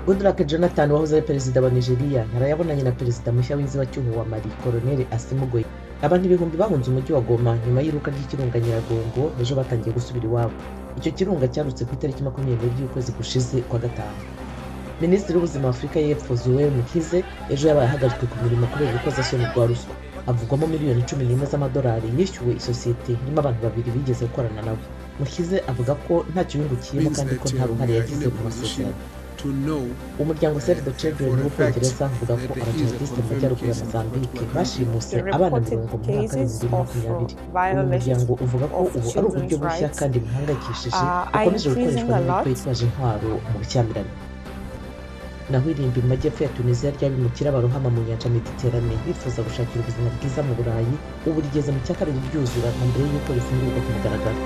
Goodluck Jonathan wahoze ari perezida wa Nigeria yarayabonanye na perezida mushya w'inzibacyuho wa Mali, Colonel Assimi Goïta. Abantu ibihumbi bahunze umujyi wa Goma nyuma y'iruka ry'ikirunga Nyiragongo, ejo batangiye gusubira iwabo. Icyo kirunga cyarutse ku itariki 22 y'ukwezi gushize kwa gatanu. Minisitiri w'ubuzima wa Afurika y'Epfo, Zweli Mkhize, ejo yabaye ahagaritswe ku mirimo kubera urukozasoni rwa ruswa avugwamo miliyoni 11 z'amadolari yishyuwe isosiyete irimo abantu babiri bigeze gukorana nawe. Mkhize avuga ko ntacyo yungukiyemo Means kandi ko that nta ruhare we are yagize in a mu position masezerano. to know Umuryango Save the Children for a fact w'Ubwongereza uvuga ko that there is a abajihadisite mu confirmed majyaruguru ya case in a Mozambique particular country. bashimuse The abana reported 70 mu mwaka cases w'ibihumbi bibiri na of makumyabiri. Uyu violations muryango uvuga ko of ubu ari uburyo children's bushya rights kandi buhangayikishije are bukomeje increasing gukoreshwa a n'imitwe lot. yitwaje intwaro mu bushyamirane. Naho irimbi mu majyepfo ya Tunisiya ry'abimukira barohama mu nyanja Mediterane bifuza gushakira ubuzima bwiza mu Burayi, ubu rigeze mu cya kabiri ryuzura na mbere y'uko rifungurwa ku mugaragaro.